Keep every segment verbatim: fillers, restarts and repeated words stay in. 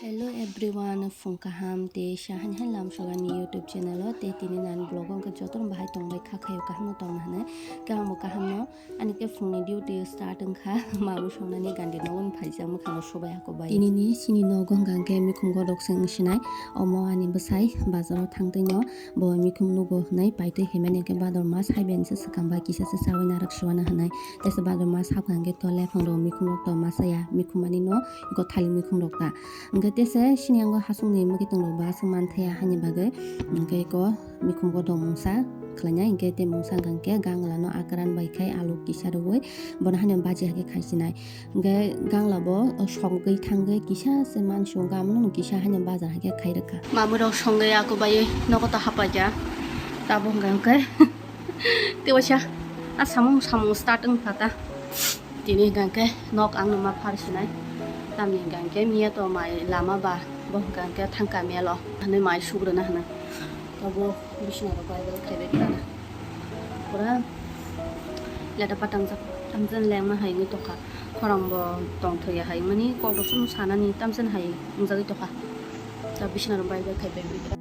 Hello everyone, phung kaham tei sahan hai lam sogani YouTube channel o tei tini nan vlog o hwnkhe jotono bahai tongbai kha khayo kaham no tongna hwnwi khe ang bo kaham no ani khe phungni duty start wngkha ma bo songnani gandi nogo ni phaijak mwkhang o sobai hako bai tini ni sini nogo hwnkha hwnkhe mikhum godok se wngsinai omo ani bwsai bazar o thang twi no bo mikhum nugo hwnwi paitwi himani hwnkhe bador ma saiben se swkang bai kisa se chawi narwk suana hwnwi tei se bador ma sakha hwnkhe to lephang rok mikhum rok to ma saya mikhum ani no gothali mikhum rok ta. Hwnkhe tese sini yango hasongni mwkhwtwng rok ba aswk manthaya hani bagwi hwnkhe eko mikhum godok mungsa khlainai hwnkhe tei mungsa hwnkhe ganglano akran bai khai alu kisa rwui bono hani baji hakhe khaisinai hwnkhe gangla bo songwi thangwi kisa se mansi hwnkhe amono kisa hani bajar hakhe khairwkha. Mamwi rok songwi ako bai nogo ta hapaiya tabuk hwnkhe hwnkhe tei waisa a samung samung start wngkha ta. Tini hwnkha khe nok ang no ma phar sinai. Tamni hwnkha khe miya to mai lama ba bo hwnkha khe thangka melo hwnwi mai sugrwna hwnwi. Abo bising rok bai bai khaibai khana. Pura leta patang jak tamjani lengma hai wngwi tongkha. Khorang bo tongthokya hai wngmani kok bo chwng sanani tamjani hai wngjagwi tongkha. Ta bising rok bai bai khaibai bai.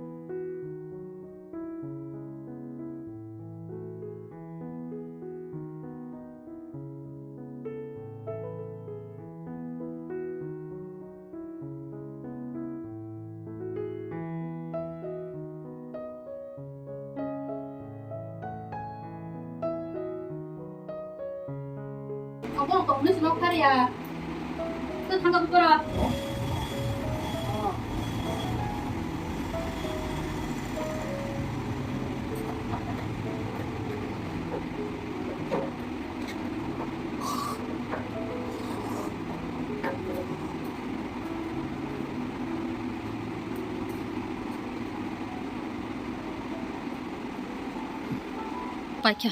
Obo kok nung sima phariya. To thangka bukora. Paikha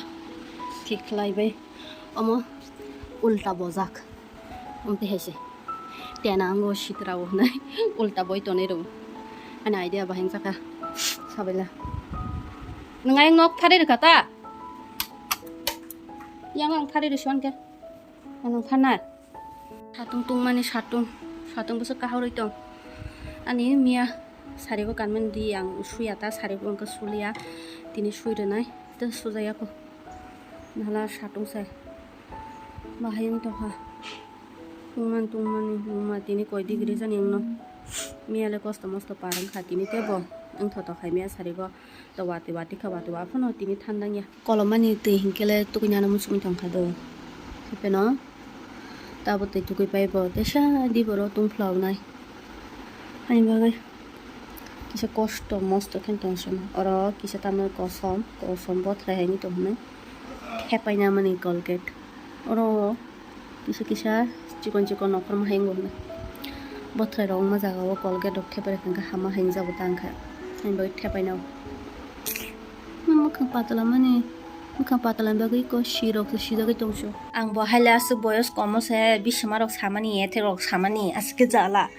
thik khlai bai omo ulta bojak. Omo tei hai se tena ango sitra o hwnwi ulta boi tonwi rw. Ani idea bahai wngkha sabaila. Nwng ayang nok phari rwkha ta? Yang ang phari rw siyan khe. Ang phana. Satung tungmani satung. Satung bwswk kahorwi tong. Ani miya sarigo kanmani di ang suya ta sarigo wngkha suliya. Tini sui rwnai. Tei sujaya kho. Nala satung sai. Bahai wng tongkha. Tungmani tungmani nungma tini koi degree jani wngno. Miya le kosto mosto par wngkha tini tebo wngthotok hai miya sarigo. To wati wati kha wati wa phano tini thandang ya. Kolomani twi hinkhe le tukuinano muchungwi tongkha do. Hepeno tabo twi tukui pai bo teisa di boro tungphla wnai. Ani bagwi kisa kosto mosto khe tongsono. Oro kisa tamni kosom kosom bothrai haini tongmani. Thepaina mani Colgate. Oro kisa kisa chikon chikon nokholma hai wngkha. Bothrai rok wngma jaga o Colgate rok thepai rwkha hama hai wngjago ta wngkha. Ani bagwi thepaina o. Mwkhang patala mani, mwkhang patala bagwi ko si rok se sijagwi tongso. Ang bo haile aswk boyos komo se bisima rok samani, ethek rok samani, aswk khe jala.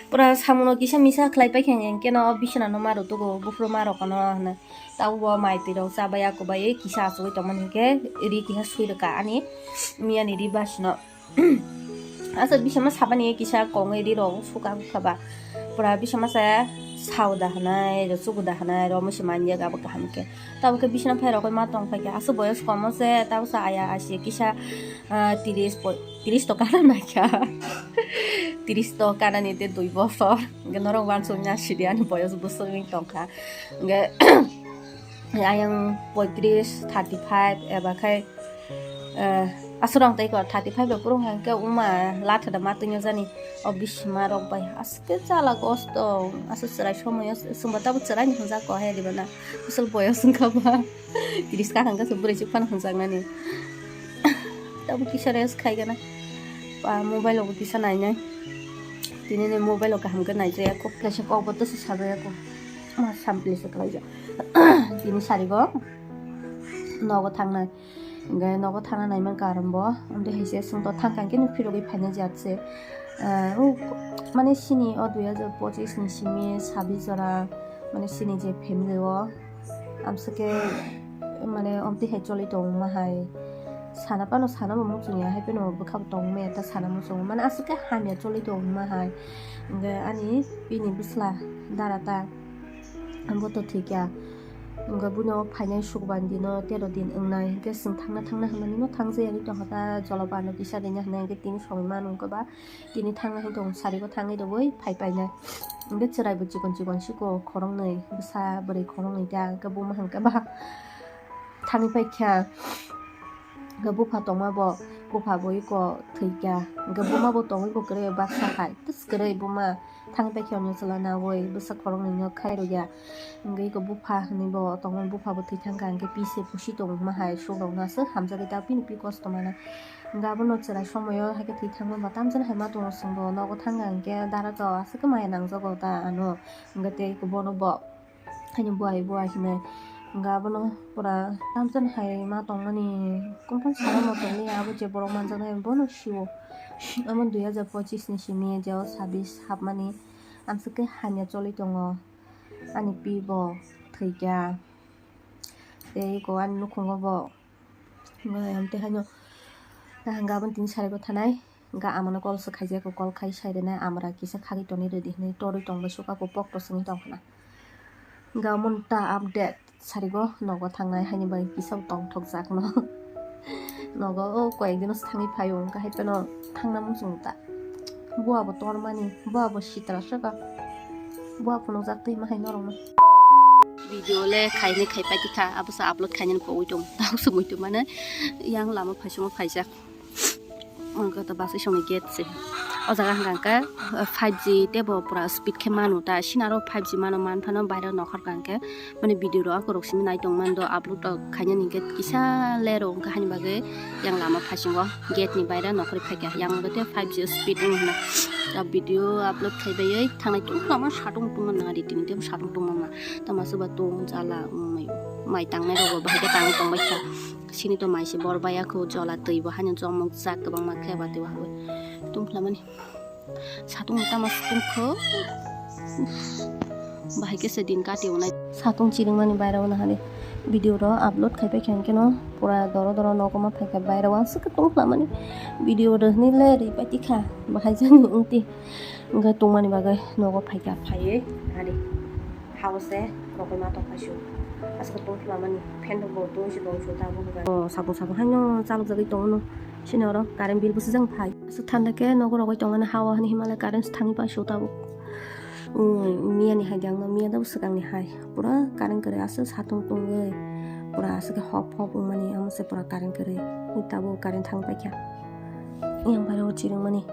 Pura samuno kisa misa khlai paikha hwnkhe no bisina no ma rwtugo, buphuru ma rokano hwnwi. Tabuk bo mai twi rok cha bai ya kwbai kisa achugwi tongmani hinkhe ri keha sui rwkha ani miyani ri basino. Asa bisama sabani kisa kongwi ri rok suka kha ba. Pura bisama sa sauda hwnai, rwchuguda hwnai, ro musi manya abo kaham khe. Tabuk khe bisina phai rok ma tong phai khe. Asa boyos komo se, tabuk sa aya asi kisa, ah, tiris poi-, tiris to kana nai kha. Tiris to kana ni te dui bosor. Hwnkhe norok uansukna sidi ani boyos bwswk wng tongkha. Hwnkhe ayang poitris, thirty five eba khai, eh, aswrang tei kor thirty five bai phuru hwnkhe wngma latha da ma tongya jani. O bisima rok bai aswk khe chala kosto, aswk chwrai somoyo chwngbo tabuk chwraini hwnjak kok hai diba na. Aswk boyos wngkha ba. Tiris kakhang khe bwrwi chuk phano hwnjaknani. Tabuk kisa rest khai gana. Ba mobile o bo kisa nainai. Tini ni mobile o kaham khe naijaya kho. Kaisa kok bo tesa sajaya kho. Ma sampli se khlaijak. Tini sarigo nogo thangnai. Hwnkhe nogo thangna naiman karon bo. Amtwi hai se chwng to thangkang khe no phirogwi phaina jat se. Ah, o mane sini o dui hajar pochis ni simi sabi jora mane sini je family o. Amswkhe mane omtwi hai choli tongma hai Sana pano sana bo muchung ya, hai phano bwkha bo tong maya ta sana muchung. Mane aswk khe hamya choli tong ma hai. Hwnkhe ani bini bwsla dara ta, bo to thwi kha. Hwnkhe buino phainai sukban dino tero din wngnai. Hwnkhe chwng thangna thangna hwnmani no thang jaya ni tongkha ta, jolo bano kisa ringya hwnwi hwnkhe tini songwi mano hwnkhe ba tini thangna hwn tong sari bo thangwi rwui phai painai. Hwnkhe chwrai bo chikon chikon siko khoroknwi, bwsa bwrwi khoroknwi ta, hwnkhe buma hwnkhe ba thangwi paikha. Hwnkhe bupha tongma bo, bupha bo iko thwikha. Hwnkhe buma bo tongwi bo kwrwi baksa hai. Tis kwrwi buma thangwi paikha hwnwi chwla nawi bwsa khoroknwi no khai rwya. Hwnkhe iko bupha hwnwi bo tongmani bupha bo thwi thangkha. Hwnkhe pi se pusi tongma hai sukrokno aswk hamjagwi ta bini pi kosto mana. Hwnkhe abono chwrai somoio haikhe thwi thangma ba tamjani hai ma tongo chwngbo nogo thangkha hwnkhe dara to aswk khe maya nangjago ta ano. Hwnkhe tei iko bono bo. Haino buai buai hinwi hwnkhe abono pura tamjani hai ma tongmani company salo no tongli abo je borok manjaknai bono sio. Omo dui hajar pochis ni simi je o sabis hapmani amswk khe hamya choli tongo ani pi bo thwikha tei eko ani nukhungo bo. Hwnkhe ayang tei haino, hwnkhe aboni tini sarai bo thanai, hwnkhe amano call se khaijak, call khai sai rwnai, amra kisa khagwi tonwi rwdi hinwi torwi tongbai suka, bo pokto swngwi tongkhna. Hwnkhe amoni ta update sarigo nogo thangnai, haini bai kisa bo tongthokjak no. Nogo o koyek dino se thangwi phaio, hwnkhe hai phano thangna muchung ta. Bua bo tormani, bua bo sitra saka. Bua phunukjak twi ma hai norokno. Video le khaini khai pai tikha, abo se upload khainani kogwi tong. Tau se muitu mane yang lama phaisungo phaijak. Ang kata basi songni gate se. O jaga hwnkha hwnkhe, uh, five G tebo pura speed khe manu ta. Sinaro five G mano man phano bairo nokhor kha hwnkhe. Mane video rok akorok simi nai tong mando, upload rok khainani hwnkhe kisa lero hwnkha hani bagwi yang lama phasingo gate ni baira nokhorwi phaikha. Yang hwnkhe five G speed wng hwnna. Ta video upload khai baiwi thangnai tungma satung tungma nari tini tebo satung tungma ma. Tama suba tung jala wngmai mai tangnai rogo bahai khe tangwi tongbaikha. Sini to mai se bor baya kho jola twi bo hani jomok jak kwbangma khe ba twi bo habwi tungphlamani. Satung ni tamo satung kho. Bahai khe se din kati unai. Satung chiringmani baira uno hani video ro upload khai paikha hwnkhe no pura doro doro nogo ma phaikha baira uansuk khe tungphlamani video ro hwnwi le ri pai tikha bahai jani wngti hwnkhe tungmani bagwi nogo phaikha phaiwi hari. Hao se rogwi ma tongkha su. Aswk tong khwlamani fan rok bo tong se tong su tabuk. O sakung sakung haino chalok jagwi tongo no. Sini oro current bill bo swijak phai. Aswk thanda khe nogo rogwi tongmani hao hani himale current se thangwi pai su tabuk. Miya ni hai de ang no miya da swkang ni hai. Pura current kwrwi aswk satung tungwi. Pura aswk khe hop hop wngmani amo se pura current kwrwi. Tabuk current thang paikha. Yang bai o chirwngmani.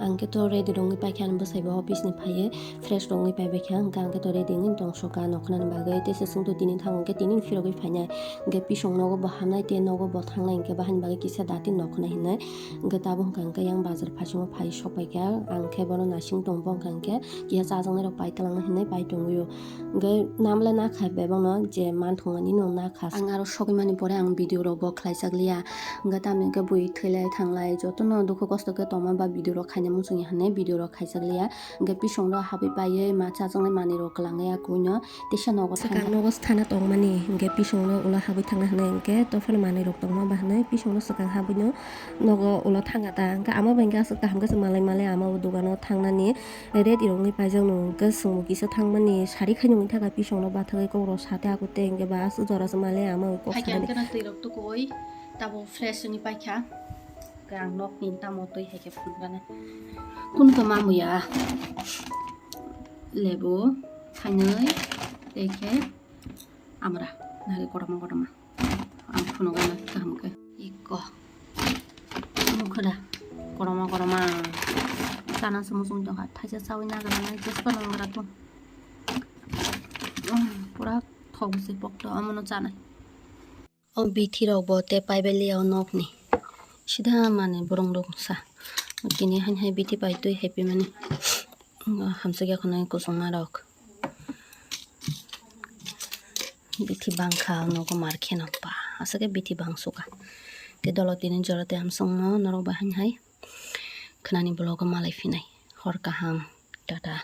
Ang khe to ready rwngwi paikha, ani bwsai bo office ni phaiwi fresh rwngwi paibaikha, hwnkhe ang khe to ready wngwi tongsoka nokhnani bagwi. Teisa chwngto tini thango hwnkhe tini phirogwi phainai, hwnkhe pisong nogo bo hamnai tei nogo bo thangnai, hwnkhe bahani bagwi kisa dati nokhna hinwi. Hwnkhe tabuk hwnkha hwnkhe yang bazar phaisingmo phai sokpaikha, ang khe bono nasing tongbo hwnkha hwnkhe kisa chajaknairok pai twlangna hinwi pai tongwio. Hwnkhe namle nakha bebakno je manthokmani no nakha. Ang aro sogwi mani pore ang video rok bo khlaijak liya. Hwnkhe tamni hwnkhe bui thwilai thanglai jotono dukhu kosto khe tongma ba video rok khaina muchungya hinwi video rok khaijak liya. Hwnkhe pisong rok habwi paiwi ma chajaknai manwi rok kwlangwi akuino teisa nogo swkang thangkha. Nogo thana tongmani hwnkhe pisong rok ulo habwi thangna hinwi hwnkhe tophano manwi rok tongma ba hinwi pisong rok swkang habwino nogo ulo thangkha ta. Hwnkhe ama bai hwnkhe aswk kaham khe se malai malai ama o dogano thangnani. Ret irokni paijak no hwnkhe chwngbo kisa thangmani sari khaino wngwi thangkha, pisongno bathagwi kokrok sate ako tei hwnkhe ba aswk jora se male ama kok sanani. Haikhe hwnkhe no twi rok tukuwi tabuk fresh wngwi paikha. Hwnkhe ang nokni tamo twi haikhe phunukgana. Kunu khe mamuya lebu thainwi tei khe amra nari kotorma kotorma. Ang phunukgana kaham khe. Iko. Nukha da. Koroma koroma. Chana se muchung tongkha. Thaisa chawi nagra nai jespa nongra tong. Pura thok se pokto amono chanai. O bithi rok bo te paibai liya o nokni. Sida mani borong rok sa. Tini hain hai bithi pai twi happy mani. Hamsakya khwnai kuchukma rok. Bithi bangkha nogo mar kheno ba aswk khe bithi bangsuka. Te dolo tini jora te hamsongno norok bahai hai khwnani vlog o malai phinai. Hor kaham, tata.